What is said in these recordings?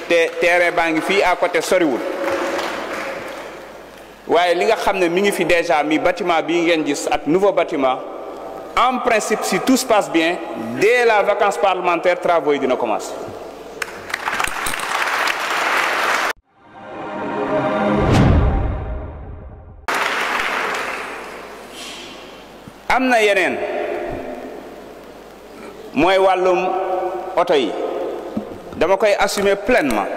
te terrain baa ngi fii à côté soriwul waaye li nga xam ne mi ngi fi déjà mi bâtiment bii ngeen gis ak nouveau bâtiment en principe si tout se passe bien dès la vacance parlementaire travaux yi dina commencer. am na yeneen mooy wàllum oto yi dama koy assumer pleinement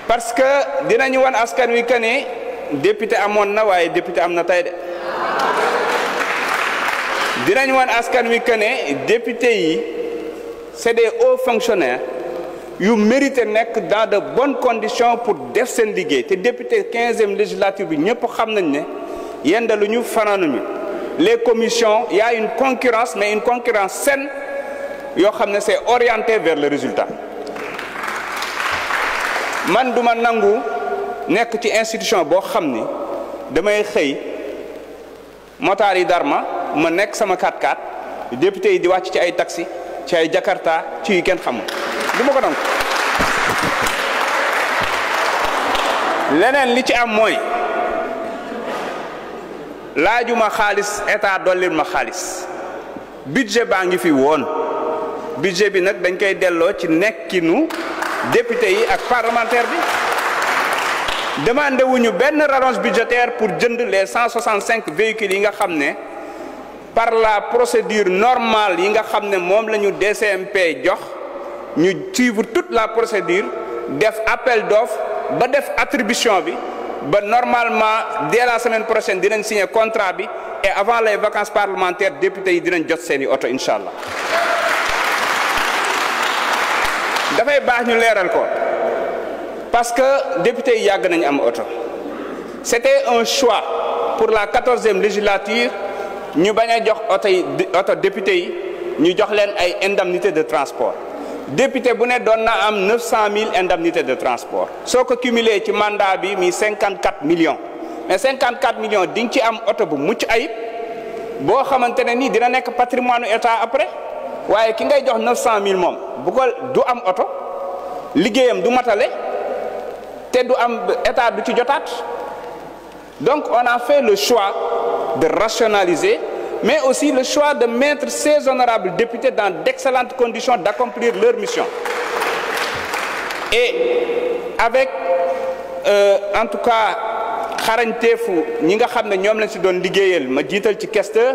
parce que dinañu wan askan wi que ne député amoon na waaye député am na tey de dinañu wan askan wi que ne député yi c'est des hauts fonctionnaires yu mérité nekk dans de bonnes conditions pour def seen liggéey te député 15e législature bi ñëpp xam nañ ne yendaluñu fanaanuñu les commissions il y a une concurrence mais une concurrence saine yoo xam ne c'est orienté vers le résultat man duma nangu nekk ci institution boo xam ni damay xëy motaar yi darma ma nekk sama 4x4 député yi di wàcc ci ay taxi ci ay jakarta ci yu kenn xamul du ma ko nangu leneen li ci am mooy laajuma xaalis état dollil ma xaalis budget baa ngi fi woon budget bi nag dañ koy delloo ci nekkinu député yi ak parlementaire bi demandé wuñu benn rallonge budgétaire pour jënd les 165 véhicules yi nga xam ne par la procédure normale yi nga xam ne moom la ñu DCMP jox ñu suivre toute la procédure def appel d'offre ba def attribution bi ba normalement dès la semaine prochaine dinañ signer contrat bi et avant les vacances parlementaires députés yi dinañ jot seeni oto incha allah dafay baax ñu leeral ko parce que députés yi yàgg nañu am oto c'était un choix pour la 14e législature ñu bañ a jox oto député yi ñu jox leen ay indemnités de transport député bu ne doon na am 900 000 indemnités de transport soo ko cumulé ci mandat bi mi 54 millions mais 54 millions di nga ci am oto bu mucc ayib boo xamante ne nii dina nekk patrimoine état après waaye ki ngay jox 900 000 moom bu ko du am oto liggéeyam du matale te du am état du ci jotaat donc on a fait le choix de rationaliser mais aussi le choix de mettre ces honorables députés dans d'excellentes conditions d'accomplir leur mission. Et avec, en tout cas, xarañteefu ñi nga xam ne ñoom lañ si doon liggéeyal ma jiital ci questeur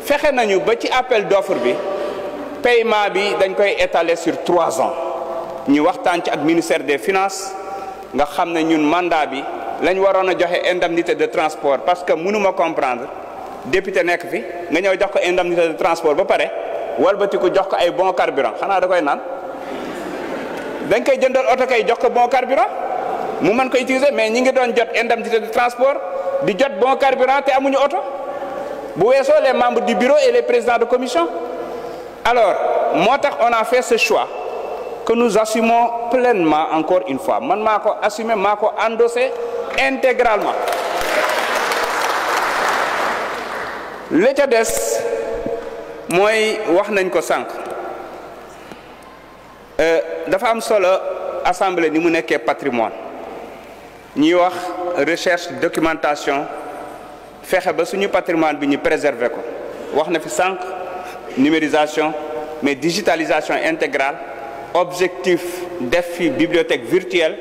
fexe nañu ba ci appel d'offre bi paiement bi dañ koy étaler sur 3 ans ñu waxtaan ci ak ministère des finances nga xam ne ñun mandat bi lañ waroon a joxe indemnité de transport parce que mënuma comprendre député nekk fi nga ñëw jox ko indemnité de transport ba pare walbatiku jox ko ay bon carburant xanaa da koy naan dañ koy jëndal oto kay jox ko bon carburant mu mën ko utiliser mais ñi ngi doon jot indemnité de transport di jot bon carburant te amuñu oto bu weesoo les membres du bureau et les présidents de commission alors moo tax on a fait ce choix que nous assumons pleinement encore une fois man maa ko assumer maa ko endossé intégralement li ca des mooy wax nañ ko sànq dafa am solo assemblée ni mu nekkee patrimoine ñuy wax recherche documentation fexe ba suñu patrimoine bi ñu préserver ko wax na fi sànq numérisation mais digitalisation intégrale objectif def fi bibliothèque virtuelle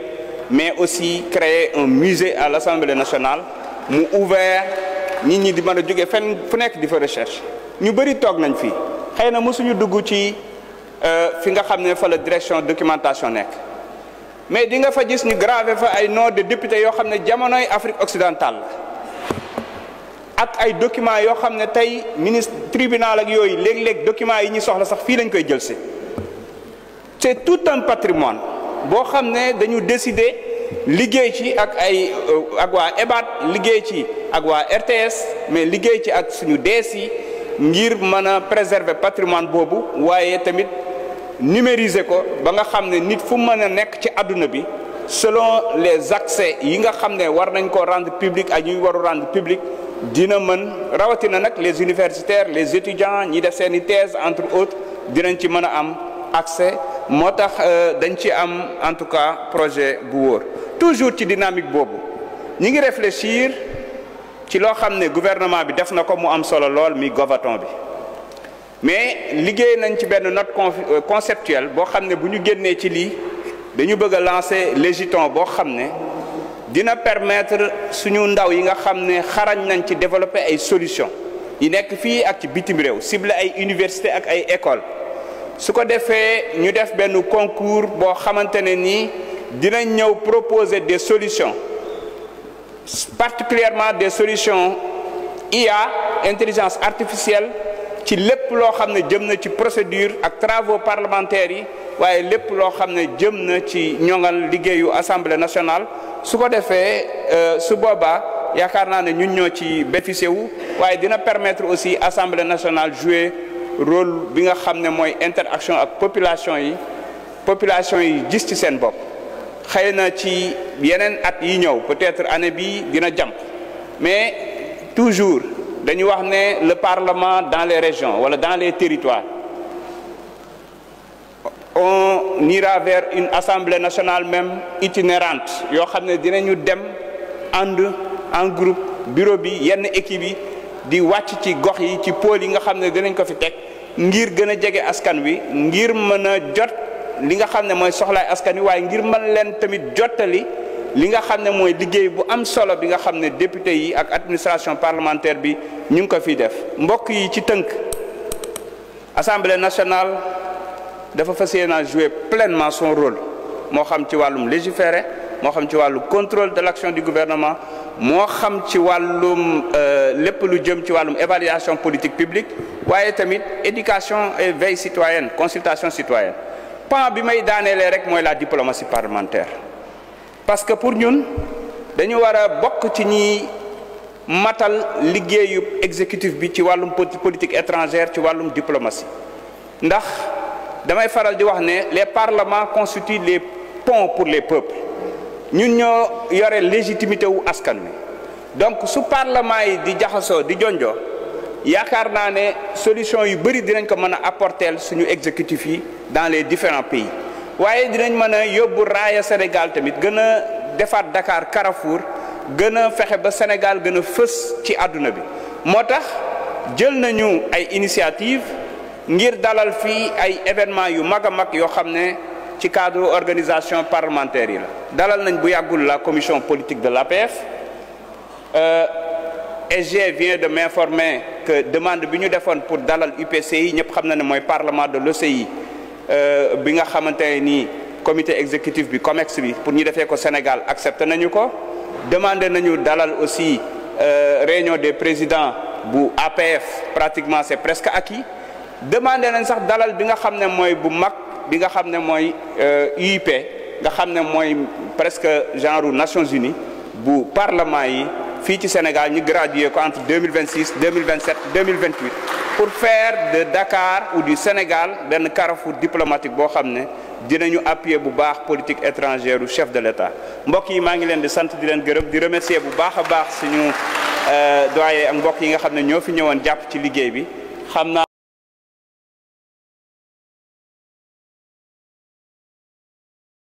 mais aussi créer un musée à l'Assemblée nationale mu ouvert nit ñi di mën a jóge fenn fu nekk di fa recherche ñu bëri toog nañ fii xëy na mosuñu dugg ci fi nga xam ne fa la direction documentation nekk mais di nga fa gis ñu gravé fa ay nom de députés yoo xam ne jamonoy Afrique occidentale la ak ay documents yoo xam ne tey ministre tribunal ak yooyu léeg-léeg documents yi ñu soxla sax fii lañ koy jël si c'est tout un patrimoine boo xam ne dañu décider liggéey ci ak ay ak waa EBAD liggéey ci ak waa RTS mais liggéey ci ak suñu dees yi ngir mën a préserver patrimoine boobu waaye tamit numériser ko ba nga xam ne nit fu mën a nekk ci àdduna bi selon les accès yi nga xam ne war nañ ko rendre public ak ñuy waru rendre public dina mën rawatina nag les universitaires les étudiants ñi def seeni thèse entre autres dinañ ci mën a am accès moo tax dañ ci am en tout cas projet bu wóor toujours ci dynamique boobu ñi ngi réfléchir ci loo xam ne gouvernement bi def na ko mu am solo lool mi Govaton bi mais liggéey nañ ci benn note conceptuelle boo xam ne bu ñu génnee ci lii dañu bëgg a lancer légiton boo xam ne dina permettre suñu ndaw yi nga xam ne xarañ nañ ci développer ay solutions yi nekk fii ak ci bitim réew ciblé ay université ak ay école su ko defee ñu def benn concours boo xamante ne nii dinañ ñëw proposer des solutions particulièrement des solutions IA intelligence artificielle ci lépp loo xam ne jëm na ci procédure ak travaux parlementaires yi waaye lépp loo xam ne jëm na ci ñoŋal liggéeyu Assemblée nationale su ko defee su boobaa yaakaar naa ne ñun ñoo ci bénéficié wu waaye dina permettre aussi Assemblée nationale jouer rôle bi nga xam ne mooy interaction ak population yi gis ci seen bopp xëy na ci yeneen at yi ñëw peut-être année bi dina jàmp mais toujours dañu wax ne le Parlement dans les régions wala dans les territoires on ira vers une Assemblée nationale même itinérante yoo xam ne dinañu dem ànd en groupe bureau bi yenn équipe yi di wàcc ci gox yi ci pôle yi nga xam ne dinañ ko fi teg ngir gën a jege askan wi ngir mën a jot li nga xam ne mooy soxlaay askan wi waaye ngir mën leen tamit jottali li nga xam ne mooy liggéey bu am solo bi nga xam ne député yi ak administration parlementaire bi ñu ngi ko fiy def mbokk yi ci tënk Assemblée nationale dafa fas yéene jouer pleinement son rôle moo xam ci wàllum légiférer moo xam ci wàllu contrôle de l'action du gouvernement moo xam ci wàllum lépp lu jëm ci wàllum évaluation politique publique waaye tamit éducation et veille citoyenne consultation citoyenne pan bi may daaneelee rek mooy la diplomatie parlementaire parce que pour ñun dañu war a bokk ci ñi matal liggéeyu exécutif bi ci wàllum politique étrangère ci wàllum diplomatie ndax damay faral di wax ne les parlements constituent les ponts pour les peuples ñun ñoo yore légitimité wu askan wi donc su parlement yi di jaxasoo di jonjoo yaakaar naa ne solution yu bëri dinañ ko mën a apporter suñu exécutif yi dans les différents pays waaye dinañ mën a yóbbu raaya Sénégal tamit gën a defaat Dakar Carrefour gën a fexe ba Sénégal gën a fës ci àdduna bi moo tax jël nañu ay initiative ngir dalal fii ay événements yu mag a mag yoo xam ne ci cadre organisation parlementaire yi la dalal nañ bu yàggul la commission politique de l'APF SG vient de m'informer que demande bi ñu defoon pour dalal UPCI ñëpp xam na ne mooy parlement de l'OCI bi nga xamante ne nii comité exécutif bi COMEX bi pour ñu defee ko Sénégal accepté nañu ko demandé nañu dalal aussi réunion des présidents bu APF pratiquement c'est presque acquis demandé nañ sax dalal bi nga xam ne mooy bu mag bi nga xam ne mooy UIP nga xam ne mooy presque genre Nations Unies bu parlement yi fii ci Sénégal ñu gradué ko entre 2026 2027 2028 pour faire de Dakar ou du Sénégal benn carrefour diplomatique boo xam ne dinañu appuyer bu baax politique étrangère u chef de l'État mbokk yi maa ngi leen di sant di leen gërëm di remercier bu baax a baax suñu doyen ak mbokk yi nga xam ne ñoo fi ñëwoon jàpp ci liggéey bi xam naa